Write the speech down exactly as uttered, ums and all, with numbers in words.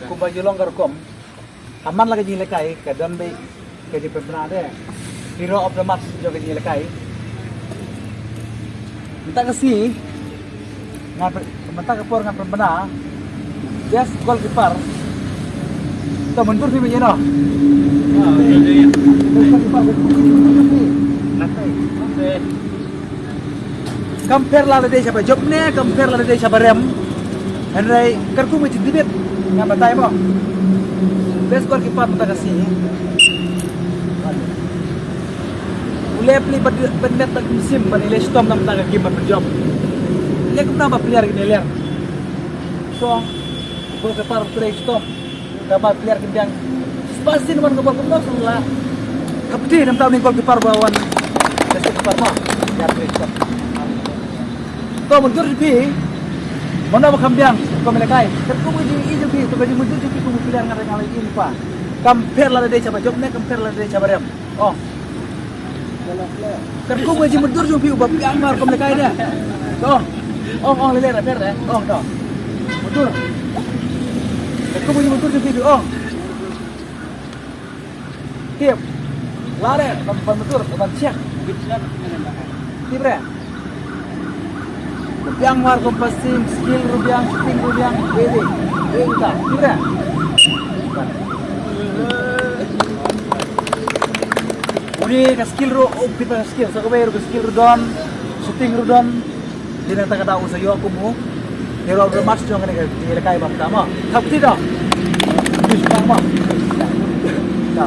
Kumba ju long ka rukom. Ka man la ka jingïalehkai ka don beit ka jingpynbna de. Hero of the match jong ka jingïalehkai. Mynta ka sngi nga pyn-, mynta ka por nga pynbna best goalkeeper. To mynta phi mynta no. Best goalkeeper. Kam pher la lade sha ba jop ne kam pher la lade sha ba rem. Hynrei kyrkhu me jin dibit nga batai mo. Best goalkeeper mynta ka sngi u le pli bad bad met bad sim ban ile stom nam ta ka kim bad jop. Le kumna ba player ki ne ler. So goalkeeper play stom. Kaba player ki biang. Spasin wan ka bol kumno sala. Kapti nam ta ni goalkeeper ba wan. Best goalkeeper ma. Ya play stom. To mynta phi. Mano ba kham biang. Ko melekai. Kyrkhu ji i ji phi. To ka ji mynta ji phi ko player ngai ngai in pa. Kam pher la dei sha ba jop ne kam pher la dei sha ba rem. Ong. Kyrkhu ji mynta ji phi ba biang mar ko melekai de. To. Ong ong le le pher de. Ong to. Mynta. Kyrkhu ji mynta ji phi ong. Tip. Lare ban ban betul ban check. Tip re. Rubiang war compassing skill rubiang shooting rubiang bebe. Bebe ta. Tip re. Uni ka skill ro oh kita skill sa ko ru ka skill ru don shooting ru don. Dina ta ka da u sa ïoh kum u. Hero of the match jong kane ka jingïalehkai ba mynta mo. Thap ti da. Bis ba mo. Da.